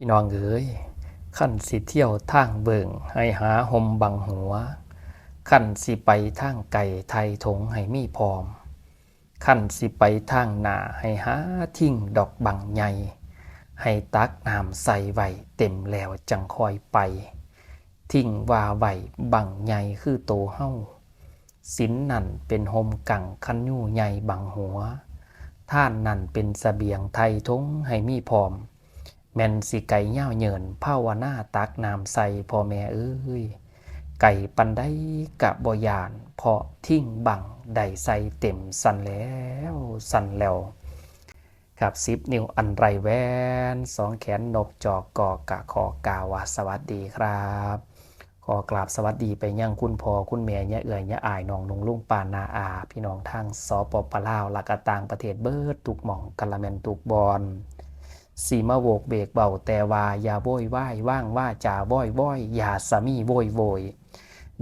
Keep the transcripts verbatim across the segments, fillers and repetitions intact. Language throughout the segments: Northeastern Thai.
พี่น้องเอ๋ย คันสิเที่ยวทางเบิ่งให้หาห่มบังหัว คันสิไปทางไกลไถ่ถงให้มีพร้อม คันสิไปทางหน้าให้หาทิ่งดอกบังใหญ่ ให้ตักน้ำใส่ไว้เต็มแล้วจั่งค่อยไป ทิ่งว่าไว้บังใหญ่คือโตเฮา ศีลนั่นเป็นห่มกังคันยูใหญ่บังหัว ทานนั่นเป็นเสบียงไถ่ถงให้มีพร้อม แม่นสิไกลยาวเยินภาวนาตักน้ำใส่พ่อแม่เอ้ย ไกลปานใดกะบ่ย่าน เพราะทิ่งบังได้ใส่เต็มสั่นแล้วสั่นแล้ว ครับ สิบ นิ้วอันไร้แหวน สอง แขนนกจอกกอกะขอกล่าวว่าสวัสดีครับ ขอกราบสวัสดีไปยังคุณพ่อคุณแม่ ญาเอื้อย ญาอ้าย น้องนุ่ง ลุงป้า น้าอา พี่น้องทาง สปป ลาว และก็ต่างประเทศเบิดทุกหม่อง กะละแม่นทุกบ่อน สิมาโวกเวกเว้า แต่ว่าอย่าโวยวาย วางวาจาว้อยๆ อย่าสะมีโวยโวย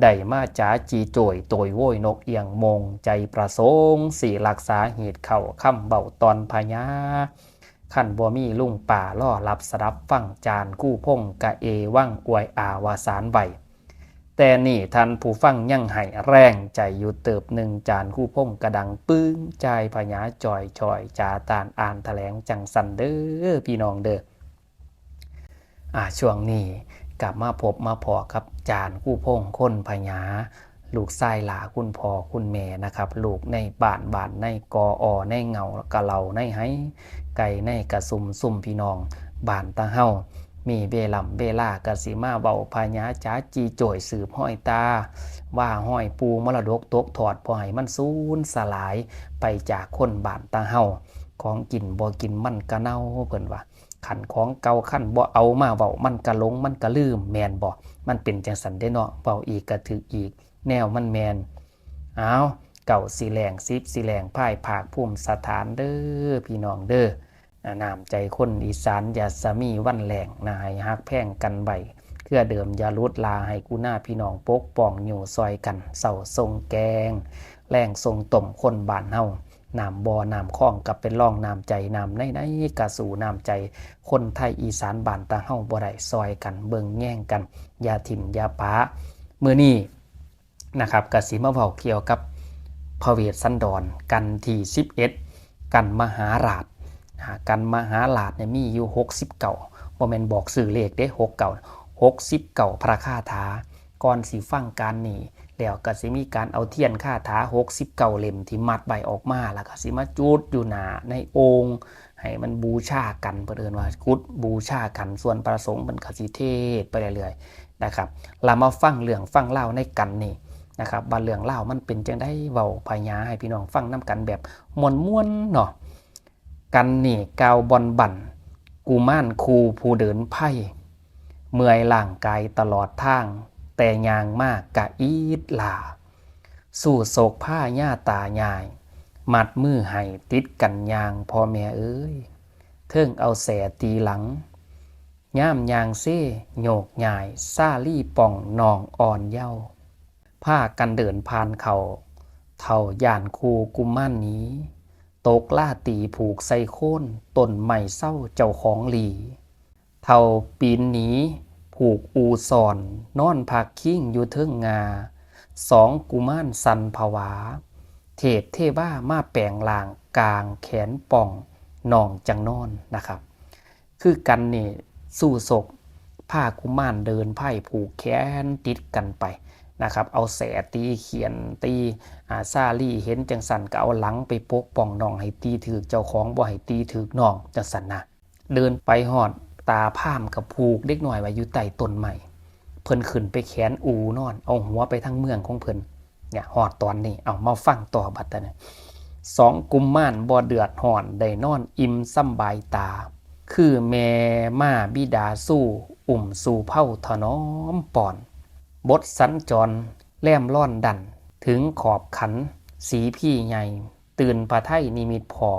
ได้มาจ๋าจีโจยโตยโวยนกเอี้ยงโมง ใจประสงค์สิรักษาหีดเข้าคำเว้าตอนพญา คันบ่มีลุงป้ารอรับสดับฟัง จานคู่พงกะเอวังอวยอาวาสารไว้ แต่นี่ท่านผู้ฟังยังให้แรงใจอยู่เติบหนึ่ง จานคู่พงกะดังปึ้ง จายพญาจ่อยจ่อยจ๋าตานอ่านแถลงจังสันเด้อพี่น้องเด้อ อ่า ช่วงนี้กลับมาพบมาพ้อกับจานคู่พงคนพญา ลูกชายหล้าคุณพ่อคุณแม่นะครับ ลูกในบ้าน บ้านในกออ ในเหง้ากะเหล่าในไฮ ไก่ในกะซุม ซุมพี่น้องบ้านตาเฮา มีเวล่ำเวลากะสิมาเว้าพญาจ๋าจีโจยสืบฮอยตา ว่าฮอยปู่มรดกตกทอด บ่ให้มันสูญสลายไปจากคนบ้านตาเฮา ของกินบ่กินมันกะเน่า เพิ่นว่า คันของเก่าคันบ่เอามาเว้ามันกะหลงมันกะลืม แม่นบ่ มันเป็นจังสันเด้เนาะ เว้าอีกกะถืกอีก แนวมันแม่น เอา เก้าสิแรง สิบสิแรง พายภาคภูมิสถานเด้อพี่น้องเด้อ อ่า น้ำใจคนอีสานอย่าสะมีวันแล้งนะ ให้ฮักแพงกันไว้ เครือเดิมอย่าหลุดลา ให้กุณาพี่น้องปกป้องอยู่ซอยกัน เช้าส่งแกง แลงส่งต้มคนบ้านเฮา น้ำบ่อน้ำคลองกะเป็นรองน้ำใจ น้ำในในกะสู้น้ำใจ คนไทยอีสานบ้านตาเฮาบ่ได้ ซอยกันเบิ่งแยงกัน อย่าถิ่มอย่าปะ มื้อนี้นะครับ กะสิมาเว้าเกี่ยวกับพระเวสสันดร กัณฑ์ที่สิบเอ็ด กัณฑ์มหาราช อ่า กัณฑ์มหาราชเนี่ยมีอยู่หกสิบเก้า บ่แม่นบอกซื้อเลขเด้ หกเก้า หกสิบเก้าพระคาถา ก่อนสิฟังกัณฑ์นี้ แล้วกะสิมีการเอาเทียนคาถาหกสิบเก้าเล่มที่มัดไว้ออกมา แล้วกะสิมาจุดอยู่หน้าในโอ่ง ให้มันบูชากัณฑ์ เพิ่นเอิ้นว่าจุดบูชากัณฑ์ ส่วนพระสงฆ์เพิ่นกะสิเทศน์ไปเรื่อยๆ นะครับ แล้วมาฟังเรื่องฟังราวในกัณฑ์นี้นะครับ ว่าเรื่องราวมันเป็นจังใด เว้าพญาให้พี่น้องฟังนำกันแบบม่วนๆ เนาะ กัณฑ์นี้กล่าวบ่อนบั่น กุมารคู่ผู้เดินไพร่ เมื่อยร่างกายตลอดทาง แต่ย่างมากกะอีดหล่า สู้โศกผ้าย่าตายาย มัดมือให้ติดกันย่างพ่อแม่เอ้ย เทิงเอาแสตีหลัง ย่ามย่างเซโยกย้าย ซาลีป่องน้องอ่อนเยาว์ พากันเดินผ่านเขา เฒ่าย่านคู่กุมารหนี ตกลาตีผูกใส่โคน ต้นไม้เซาเจ้าของหลี เฒ่าปีนหนี ผูกอูซ่อน นอนพักคิงอยู่เทิงงา สองกุมารสั่นผวา เทพเทวามาแปลงร่าง กางแขนป่อง น้องจั่งนอน นะครับ คือกัณฑ์นี่สู้โศก พากุมารเดินไพร่ผูกแขนติดกันไปนะครับ เอาแสตีเขียนตี อ่า ซาลีเห็นจั่งสันกะเอาหลังไปปกป้องน้อง ให้ตีถืกเจ้าของ บ่ให้ตีถืกน้อง จั่งสันนะ เดินไปฮอดตาพราหมณ์กะผูกเด็กน้อยไว้อยู่ใต้ต้นไม้ เพิ่นขึ้นไปแขนอูนอน เอาหัวไปทางเมืองของเพิ่น เนี่ย ฮอดตอนนี้ เอามาฟังต่อบัดนี้ สองกุมารบ่เดือดร้อน ได้นอนอิ่มสำบายตา คือแม่มาบิดาสู้ อุ้มสู่เผาถนอมป้อน บทสัญจรแรมลอนดัน ถึงขอบขัน สีพีใหญ่ ตื่นพระไทยนิมิตพ่อ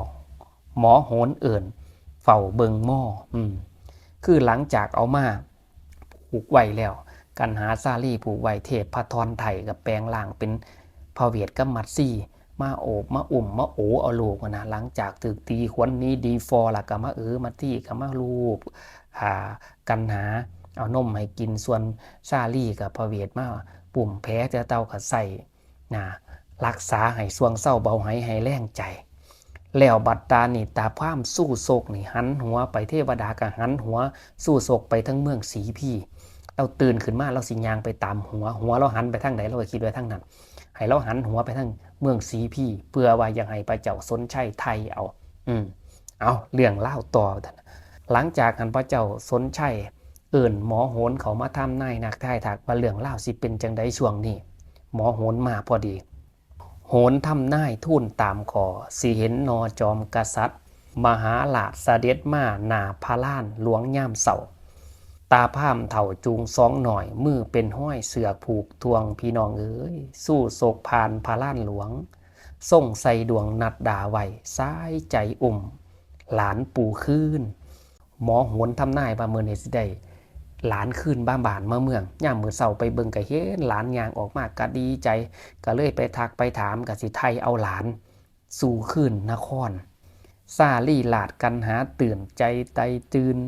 หมอโหนเอิ้น เฝ้าเบิ่งหมอ อืม คือหลังจากเอามา ผูกไว้แล้ว กัณหาสาลีผูกไว้ เทพพระทอนไถ่กะแปลงร่างเป็นพระเวสกับมัตสี มาโอบมาอุ้มมาโอเอาลูกหั้นนะ หลังจากถืกตีขวัญหนีดีฟอแล้วกะมาเออมาตี้กะมาลูบ อ่า กันหา เอานมให้กิน ส่วนสาลีก็พระเวทมาปุ้มแผลแต่เก่าก็ใส่ นะ รักษาให้ส่วงเซาเบาหายให้แรงใจ แล้วบัดตานี่ตาพราหมณ์สู้โศกนี่หันหัวไป เทวดาก็หันหัวสู้โศกไปทางเมืองสีพี เราตื่นขึ้นมา เราสิย่างไปตามหัว หัวเราหันไปทางใด เราก็คิดไว้ทางนั้น ให้เราหันหัวไปทางเมืองสีพี เพื่อว่าอยากให้พระเจ้าสนชัยไถ่เอา อืม เอาเรื่องเล่าวต่อ หลังจากหันพระเจ้าสนชัยเอิ้นหมอโหนเขามาทำนายนักทายทักว่าเรื่องเล่าวสิเป็นจังใดช่วงนี้ หมอโหนมาพอดี โหนทำนายทูลตามขอ สิเห็นนอจอมกษัตริย์ มหาราชเสด็จมาหน้าพระลานหลวงยามเช้า ตาพราหมณ์เฒ่าจูงสองหน่อย มือเป็นห้อยเสือกผูกทวง พี่น้องเอ๋ย สู้โศกผ่านพระลานหลวง ทรงใส่ดวงนัดดาไว้ สายใจอุ้มหลานปู่คืน หมอโหนทำนายว่ามื้อนี้สิได้หลานคืนบ้านบ้านมาเมือง ยามมื้อเช้าไปเบิ่งก็เห็นหลานย่างออกมาก็ดีใจ ก็เลยไปทักไปถาม ก็สิไถ่เอาหลานสู่คืนนคร สาลีราชกันหาตื่นใจไตตื่น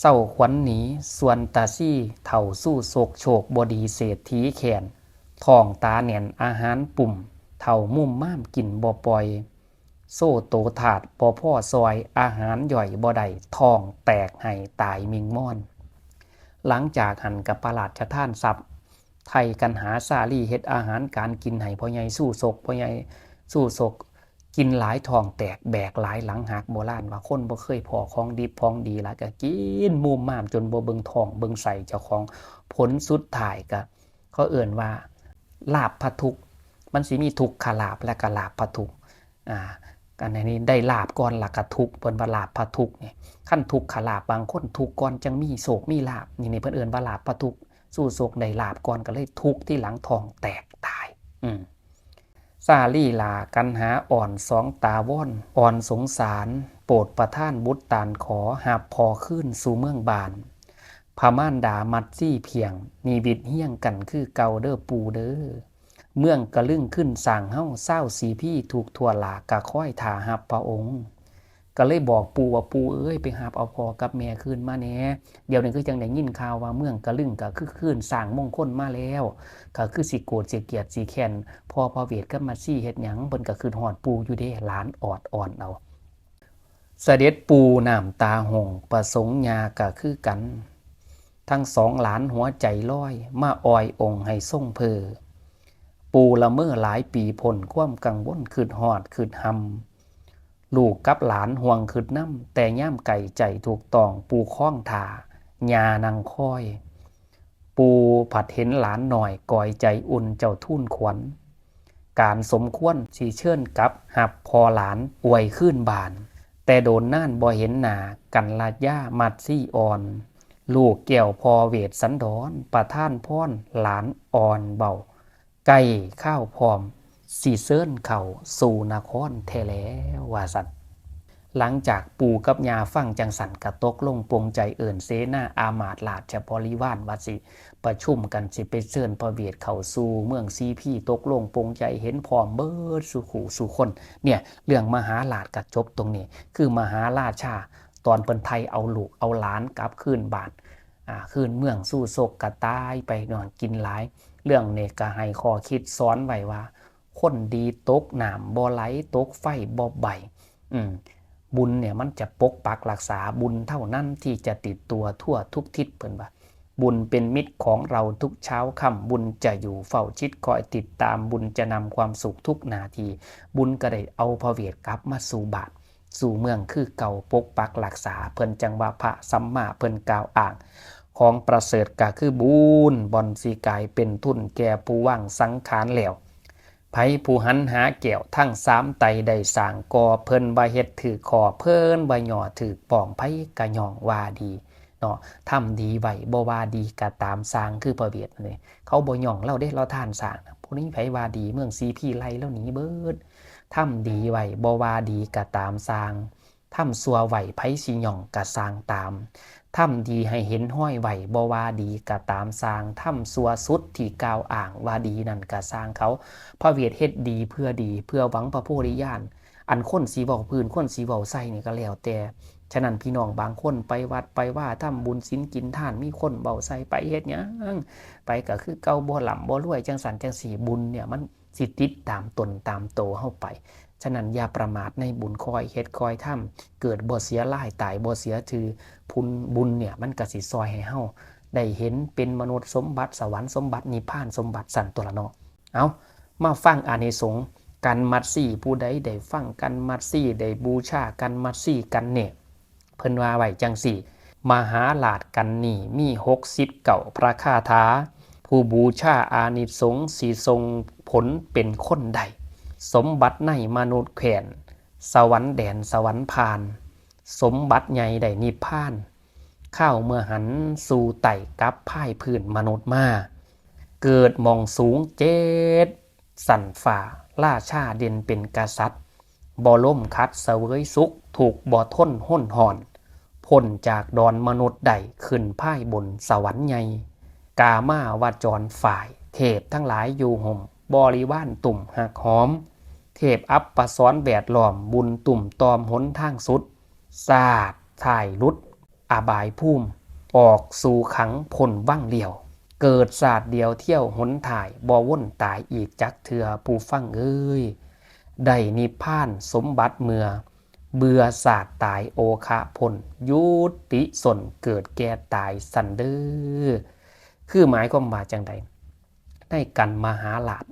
เศร้าขวัญหนี ส่วนตาซี่เฒ่าสู้โศก โชคบ่ดีเศรษฐีแค้น ท้องตาแน่นอาหารปุ่ม เฒ่ามุ่มม่ามกินบ่ปล่อย โซ่โตถาดบ่พอซอย อาหารย่อยบ่ได้ ท้องแตกให้ตายมิงมอน หลังจากหันกับพระราชทานทรัพย์ ไถ่กันหาสาลีเฮ็ดอาหารการกินให้พ่อใหญ่สู้โศก พ่อใหญ่สู้โศกกินหลายท้องแตก แบกหลายหลังหัก โบราณว่าคนบ่เคยพ้อของดิบของดีหลายก็กินมุ่มม่ามจนบ่เบิ่งท้องเบิ่งไส้เจ้าของ ผลสุดท้ายก็ เขาเอิ้นว่าลาภพระทุกข์ มันสิมีทุกขลาภและก็ลาภพระทุกข์ อ่า อันนี้ได้ลาภก่อนและก็ทุกข์ เพิ่นว่าลาภพระทุกข์นี่ คันทุกขลาภ บางคนทุกข์ก่อนจังมีโชคมีลาภ นี่ นี่เพิ่นเอิ้นว่าลาภพระทุกข์ สู้โศกได้ลาภก่อนก็เลยทุกข์ทีหลังท้องแตกตาย อืม สาลีราชกันหาอ่อนสองตาวอน อ่อนสงสาร โปรดประทานบุตรตานขอ หับพ่อคืนสู่เมืองบ้าน พระมารดามัดซี่เพียง นิวิตเฮียงกันคือเก่าเด้อปู่เด้อ เมืองกะลึงขึ้นสร้างเฮา ซาวสีพีทุกทั่วลากะคอยท่าหับพระองค์ ก็เลยบอกปู่ว่า ปู่เอ้ย ไปหับเอาพ่อกับแม่คืนมาแหน่ เดี๋ยวนี้คือจังได้ยินข่าวว่าเมืองกะลึงก็คือคืนสร้างมงคลมาแล้ว ก็คือสิโกรธสิเกลียดสิแค้นพ่อพระเวทกับมัดซี่เฮ็ดหยัง เพิ่นก็คิดฮอดปู่อยู่เด้ หลานออดอ่อนเอา เสด็จปู่น้ำตาหง ประสงค์ญาก็คือกัน ทั้งสองหลานหัวใจลอย มาอ้อยองค์ให้ทรงเพ้อ ปู่ละเมอหลายปีพ้นความกังวล คิดฮอดคิดหำ ลูกกับหลานห่วงคิดนำ แต่ยามไกลใจทุกข์ต้อง ปู่คองท่า ญานั่งคอย ปู่ผัดเห็นหลานน้อย กอยใจอุ่นเจ้าทูลขวัญ การสมควรสิเชิญกลับ หับพ่อหลานอวยคืนบ้าน แต่โดนนานบ่เห็นหน้า กันละยามัดซี่อ่อน ลูกแก้วพ่อเวทสันดร ประทานพรหลานอ่อนเบา ใกล้คราวพร้อม สิเชิญเข้าสู่นครแท้แล้ว ว่าซั่น หลังจากปู่กับย่าฟังจังซั่นก็ตกลงปลงใจเอิ้นเสนาอามาตย์ราชบริวารว่าสิประชุมกันสิไปเชิญพระเวทเข้าสู่เมืองสีพี ตกลงปลงใจเห็นพร้อมเบิดสู่คู่สู่คน เนี่ย เรื่องมหาราชก็จบตรงนี้ คือมหาราชาตอนเพิ่นไถ่เอาลูกเอาหลานกลับคืนบ้าน อ่า คืนเมือง สู้โศกก็ตายไปนอนกินหลาย เรื่องนี้ก็ให้ข้อคิดสอนไว้ว่า คนดีตกน้ำบ่ไหล ตกไฟบ่ไหม้ อืม บุญเนี่ยมันจะปกปักรักษา บุญเท่านั้นที่จะติดตัวทั่วทุกทิศ เพิ่นว่า บุญเป็นมิตรของเราทุกเช้าค่ำ บุญจะอยู่เฝ้าชิดคอยติดตาม บุญจะนำความสุขทุกนาที บุญก็ได้เอาพระเวทกลับมาสู่บ้านสู่เมืองคือเก่า ปกปักรักษา เพิ่นจังว่าพระสัมมาเพิ่นกล่าวอ้าง ของประเสริฐก็คือบุญ บ่อนสิกลายเป็นทุนแก่ผู้วางสังขารแล้ว ไผผู้หันหาแก้วทั้งสามไตรได้สร้างก่อ เพิ่นว่าเฮ็ดถืกข้อ เพิ่นว่าย่อถืกป้อง ไผก็ย่องว่าดี เนาะ ทำดีไว้บ่ว่าดีก็ตาม สร้างคือพระเวทนี่ เขาบ่ย่องลาวเด้ ลาวทานสร้างนะ บ่มีไผว่าดี เมืองสีพีไล่ลาวหนีเบิด ทำดีไว้บ่ว่าดีก็ตาม สร้าง ทำชั่วไว้ไผสิย่องก็สร้างตาม ทำดีให้เห็นฮอยไว้บ่ว่าดีก็ตาม สร้าง ทำชั่วสุดที่กล่าวอ้างว่าดีนั่นก็สร้างเขา พระเวทเฮ็ดดีเพื่อดี เพื่อหวังพระโพธิญาณ อันคนสิเว้าพื้น คนสิเว้าใส่นี่ก็แล้วแต่ ฉะนั้นพี่น้องบางคนไปวัดไปวาทำบุญศีลกินทาน มีคนเว้าใส่ ไปเฮ็ดหยัง ไปก็คือเก่า บ่ร่ำบ่รวย จั่งซั้นจั่งซี้ บุญเนี่ยมันสิติดตามตนตามโตเฮาไป ฉะนั้นอย่าประมาทในบุญ คอยเฮ็ดคอยทำ เกิดบ่เสียลาย ตายบ่เสียชื่อ บุญ บุญเนี่ยมันก็สิซ่อยให้เฮาได้เห็นเป็นมนุษย์สมบัติ สวรรค์สมบัติ นิพพานสมบัติ ซั้นตั๊วละเนาะ เอา มาฟังอานิสงส์กันมัสสี ผู้ใดได้ฟังกันมัสสี ได้บูชากันมัสสีกันเนี่ย เพิ่นว่าไว้จั่งซี้ มหาราชกันนี้มีหกสิบเก้าพระคาถา ผู้บูชาอานิสงส์สิส่งผลเป็นคนได้ สมบัติในมนุษย์แคว้น สวรรค์แดนสวรรค์ผ่าน สมบัติใหญ่ได้นิพพาน ข้าวเมื่อหันสู่ไต่กลับพายพื้นมนุษย์มา เกิดหม่องสูงเจ็ดสันฟ้า ราชาเด่นเป็นกษัตริย์ บ่ล้มขัดเสวยสุข ทุกข์บ่ทนห้นห่อน พ้นจากดอนมนุษย์ได้ ขึ้นพายบนสวรรค์ใหญ่ กามาวจรฝ่าย เทพทั้งหลายอยู่ห่ม บริวารตุ่มหักหอม เทพอัปปสรแวดล้อม บุญตุ่มตอมหนทางสุด ชาติท้ายหลุดอบายภูมิ ออกสู่ขังพ้นวังเลี้ยว เกิดชาติเดียวเที่ยวหนท้าย บ่วนตายอีกจักเทื่อ ผู้ฟังเอ้ย ได้นิพพานสมบัติเมื่อ เบื่อชาติตายโอคะพ้น ยุติส้นเกิดแก่ตายซั้นเด้อ คือหมายความว่าจั่งใด ในกันมหาราช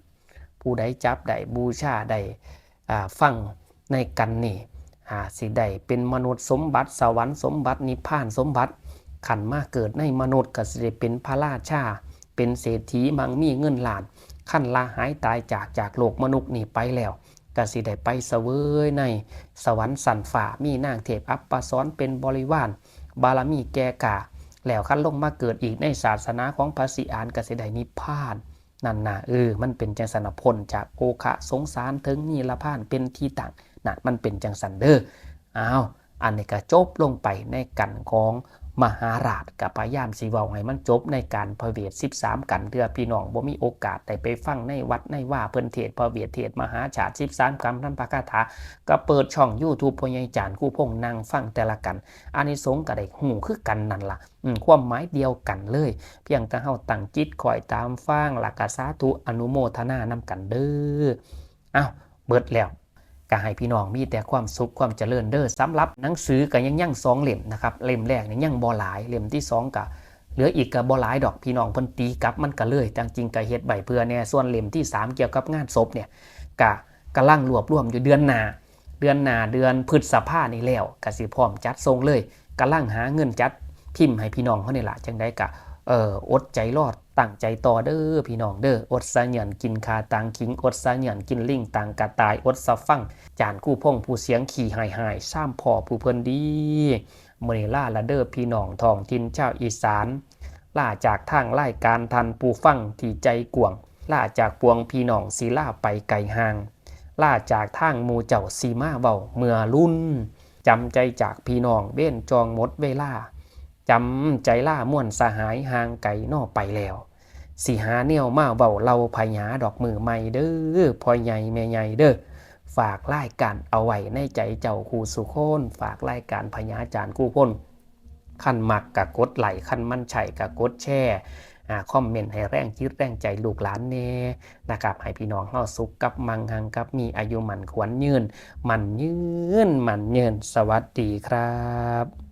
ผู้ใดจับได้บูชาได้ อ่า ฟังในกันนี่ อ่า สิได้เป็นมนุษย์สมบัติ สวรรค์สมบัติ นิพพานสมบัติ คันมาเกิดในมนุษย์ก็สิได้เป็นพระราชา เป็นเศรษฐีมั่งมีเงินล้าน คันละหายตายจาก จากโลกมนุษย์นี่ไปแล้ว ก็สิได้ไปเสวยในสวรรค์ชั้นฟ้า มีนางเทพอัปปสรเป็นบริวาร บารมีแก่กล้า แล้วคันลงมาเกิดอีกในศาสนาของพระศรีอานก็สิได้นิพพาน นั่นนะ เออ มันเป็นจั่งซั้นนะ พ้นจากโอคะสงสาร ถึงนิพพานเป็นที่ตั้ง นั่นมันเป็นจั่งซั้นเด้อ อ้าว อันนี้ก็จบลงไปในกันของมหาราช ก็พยายามสิเว้าให้มันจบในกันพระเวทสิบสามกัน เทื่อพี่น้องบ่มีโอกาสได้ไปฟังในวัดในวาเพิ่นเทศน์พระเวทเทศน์มหาชาติสิบสามกัน นั่นพระคาถา ก็เปิดช่อง YouTube พ่อใหญ่จารย์คู่พงษ์ นั่งฟังแต่ละกัน อานิสงส์ก็ได้ฮู้คือกันนั่นล่ะ อืม ความหมายเดียวกันเลย เพียงแต่เฮาตั้งจิตคอยตามฟัง แล้วก็สาธุอนุโมทนานำกันเด้อ อ้าว เบิดแล้ว ก็ให้พี่น้องมีแต่ความสุขความเจริญเด้อ สำหรับหนังสือก็ยังยังสองเล่มนะครับ เล่มแรกนี่ยังบ่หลาย เล่มที่สองก็เหลืออีกก็บ่หลายดอก พี่น้องเพิ่นตีกลับมันก็เลย จริงๆก็เฮ็ดไว้เผื่อแน่ ส่วนเล่มที่สามเกี่ยวกับงานศพเนี่ย ก็กำลังรวบรวมอยู่ เดือนหน้า เดือนหน้า เดือนพฤษภานี่แล้ว ก็สิพร้อมจัดส่งเลย กำลังหาเงินจัดพิมพ์ให้พี่น้องเฮานี่ล่ะ จั่งใดก็ เอ่อ อดใจรอ ตั้งใจต่อเด้อพี่น้องเด้อ อดสะเหยื่อนกินข่าตางขิง อดสะเหยื่อนกินลิงตางกระต่าย อดสะฟังจารย์คู่พงษ์ผู้เสียงขี้หายๆ ซ้ำพ้อผู้เพิ่นดี มื้อนี้ลาละเด้อพี่น้องท้องถิ่นชาวอีสาน ลาจากทางรายการท่านผู้ฟังที่ใจกว้าง ลาจากปวงพี่น้องสิลาไปไกลห่าง ลาจากทางหมู่เจ้าสิมาเว้าเมื่อลุ่น จำใจจากพี่น้องเว้นจองหมดเวลา จำใจลามวลสหายห่างไกลน้อไปแล้ว สิหาแนวมาเว้าเล่าพญาดอกมื้อใหม่เด้อ พ่อใหญ่แม่ใหญ่เด้อ ฝากรายการเอาไว้ในใจเจ้าคู่สู่คน ฝากรายการพญาจารย์คู่พงษ์ คันมักก็กดไลค์ คันมันใช่ก็กดแชร์ อ่า คอมเมนต์ให้แรงจิตแรงใจลูกหลานแน่นะครับ ให้พี่น้องเฮาสุขกับมั่ง หังกับมี อายุมั่นขวัญยืน มั่นยืน มั่นยืน สวัสดีครับ